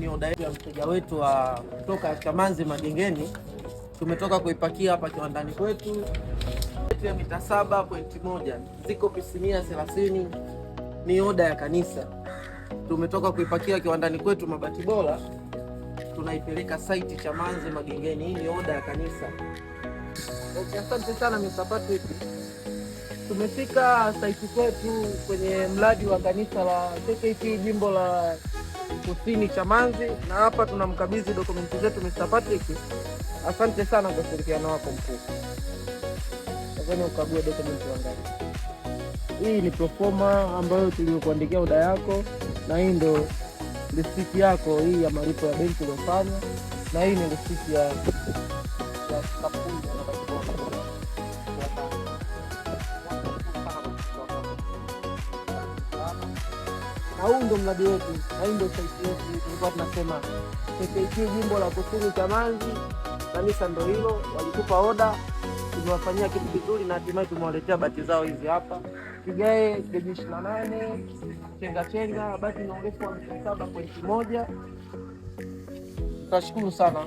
Ni oda yetu ya mteja wetu wa kutoka Chamanzi Magengeni, tumetoka kuipakia hapa kiwandani kwetu ya mita 7.1, ziko pisi 130. Ni oda ya kanisa, tumetoka kuipakia kiwandani kwetu mabati bora, tunaipeleka site Chamanzi Magengeni. Hii ni oda ya kanisa. Okay, asante sana Mr. Patrick. Tumefika site kwetu kwenye mradi wa kanisa la KKT jimbo la Kusini Chamanzi, na hapa tunamkabidhi dokumenti zetu Mr. Patrick. Asante sana kwa ushirikiano wako mkuu. Sasa ukague dokumenti wangapi. Hii ni proforma ambayo tuliokuandikia oda yako, na hii ndo risiti yako hii ya malipo ya benki uliyofanya, na hii ni risiti ya kampuni. Na huu ndo mradi wetu, na hii ndo site yetu. Tulikuwa tunasema KKT jimbo la Kusini Chamanzi, kanisa ndo hilo, walitupa oda, tumewafanyia kitu kizuri na hatimaye tumewaletea bati zao hizi hapa. Kigae geji 28 chenga chenga, bati na urefu wa mita 7.1. Tunashukuru sana.